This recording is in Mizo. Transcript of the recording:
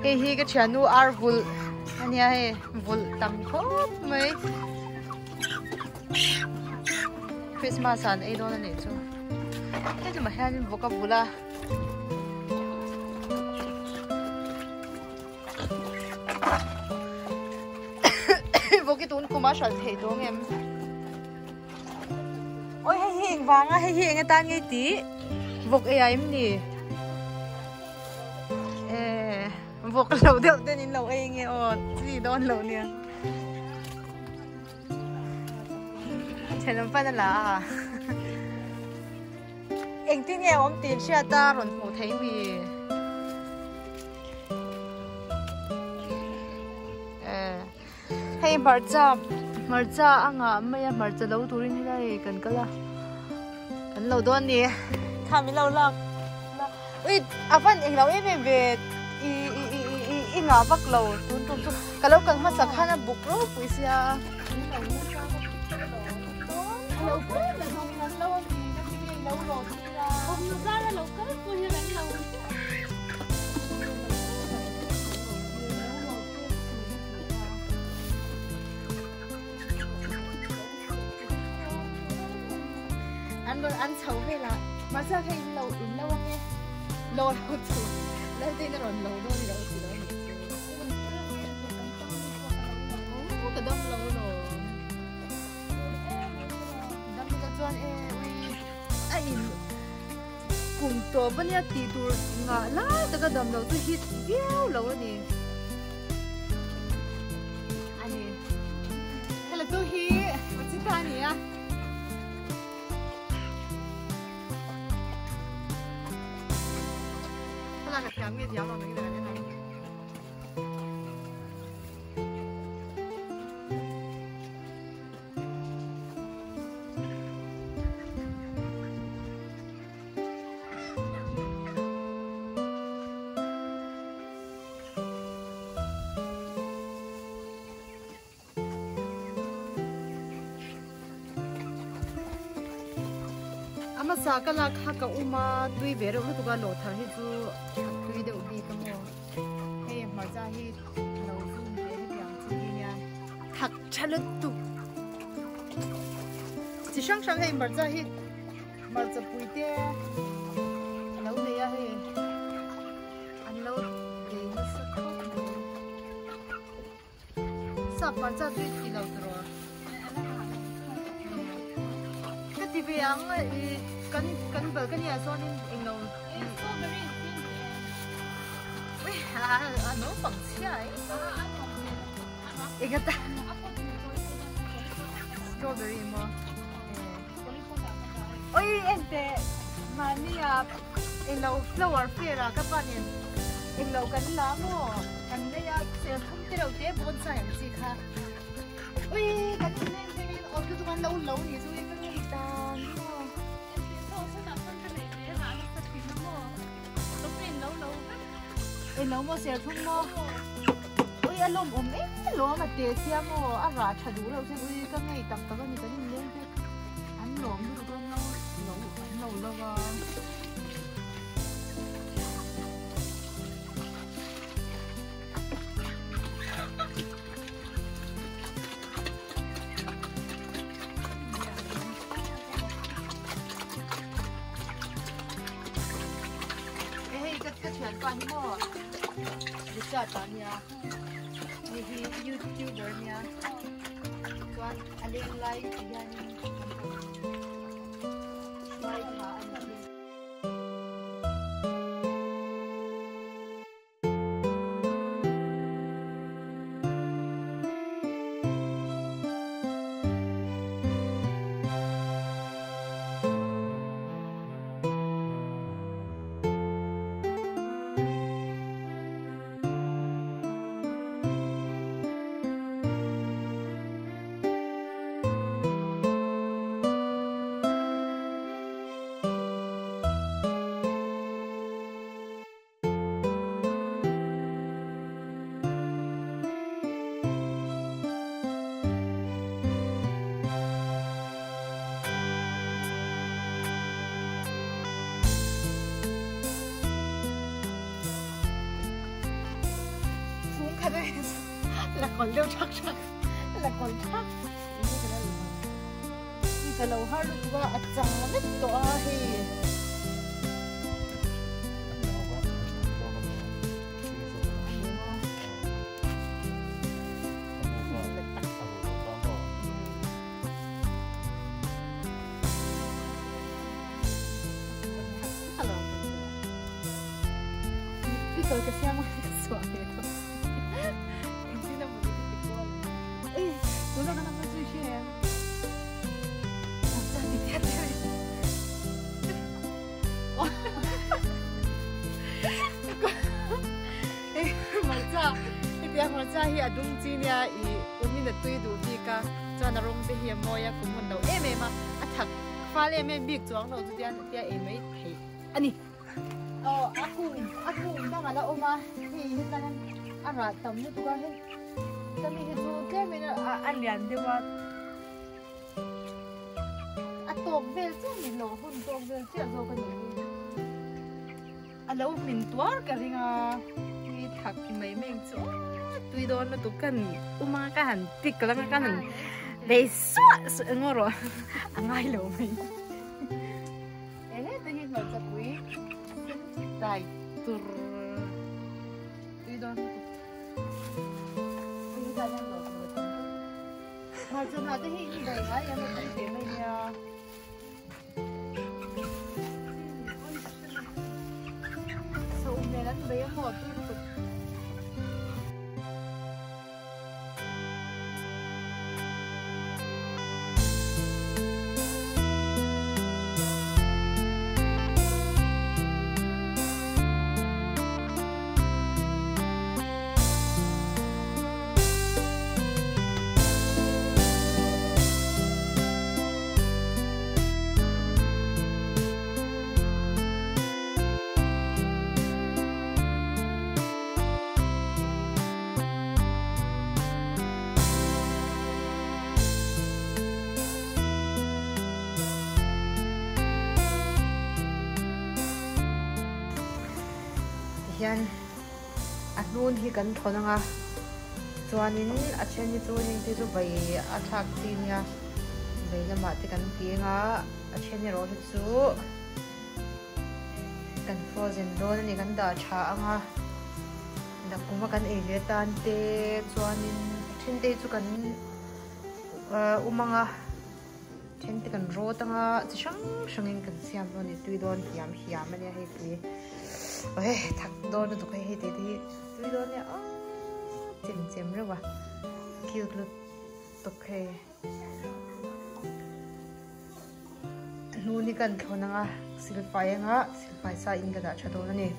Hei hi ka thiannu ar vulh ania hei vulh tam khawp mai Christmas ah an ei dawn anih chu heti mah hianin vawk a vulh a. Vawk hi tun kum a hralh theih tawh ang em? Oi hei hi eng vanga hei hi eng atan nge tih vawk ei ah em ni? Eh vawk lo deuh ten in lo ei nge aw chi dawn lo nia. Thenawm pan a la a. Engtin nge awm tih hriat a rawn hmuh theih mi? Eh hei hmarcha hmarcha a ngah mai a hmarcha lo turin helai kan kal a kan lo dawn ni kha min lo lak ui a van englo em em ve i i i i i ngah vak lo tun tum chu ka lo kal hmasa khan a buk ropui sia. An rawn an chho vel a mahse hei in lo in lo ange lo lo chu Laltein a rawn lo dawn i lo ti lo anih chu ka dam lo lo dam ka chuan e ui a in kum tawp ania tih tur ngah lai taka dam lo chu hit viau lo ani ani hela chu hi chita ani a thlalak a thiam nge thiam lo mai ka en ang. A hmasa ka lak kha ka um a tui ve reuh lutuk a lawhthar hi chu a tui deuh bik a maw hei hmarcha hi lo zoom ve hetiang chi hi nia thak tha lutuk chi hrang hrang hei hmarcha hi hmarcha pui te a lo nei a hei an lo lei nasa khawp mai. Sap hmarcha chu i ti lo tiraw? Ka ti ve ang i kan kan balcony ah chuanin englo ui a naupang chhia e engata strawberry maw oi ente mahni ah englo flower fair ah ka pa nen englo kan la maw kan lei a serthlum te lo te bonsai ang chi kha ui kan in leng phei in awm lutuk an lo lo ni chu ka ngei tan maw englo maw serthlum maw ui a lawm awm em lawm a te sia maw a rah tha duh reuh sia ui ka ngei tak tak a ni kan in leng phei. An lawm lutuk a no lo an lo lo a. Hei ka ka thian pa hi maw Richard ta nia hei hi youtuber nia chuan A leng lai ti hianin kan rawn hruai thla a ni hi. kawlh deuh thak thak la kawlh thak ka lo har lutuk a a chang vek tawh a hei. Pickle ka siam a ka chhuah ve tawh engtin emaw ni ka ti kual ei tuna kan awm zui hria em hmarcha hetiang hmarcha hi a dum chi nia ih umin a tui duh bik a chuan a rawng te hi a mawi a kum hawn lo em em a a thak fal em em bik chuang lo chu tian tia ei mai theih a ni. Aw a kung a kung dang a la awm a hei hetlai hian a rah tam lutuk a hei tami hi chu tlem in a lian deuh a a tawk vel chiah ni lo hun tawk vel chiah zawk a nih hi a lo hmin tuar ka ring a tui thak mai mai ang chu aw tui dawn lutuk ka han um a ka han tik lang a ka han bei suah suah eng rawh a ngai lo mai. He heta hi hmarcha pui dai tur tui dawn lutuk tui dan hian lo tur a tam hmarcha hnah te hi in dai ngai em a tui teh mai nia saum nen an bei a maw tui lutuk. Tihian a hnun hi kan thawn ang a chuanin a then hi chu heng te chu vai a thlak chi nia vei lamah te kan ti ang a a then erawh hi chu Kan frozen dawn a ni kan dah tha ang a nakum a kan ei ve atan te chuanin then te chu kan um ang a then te kan rawt ang a chi hrang hrangin kan siam dawn a ni tui dawn hiam hiam a nia hei pui aw hei thak dawn lutuk hei hei te te hi tui dawn nia aw chem chem reuh a cute lutuk hei. Hnun hi kan thlawn ang a, silfai anga silfai sa in ka dah tha dawn a ni.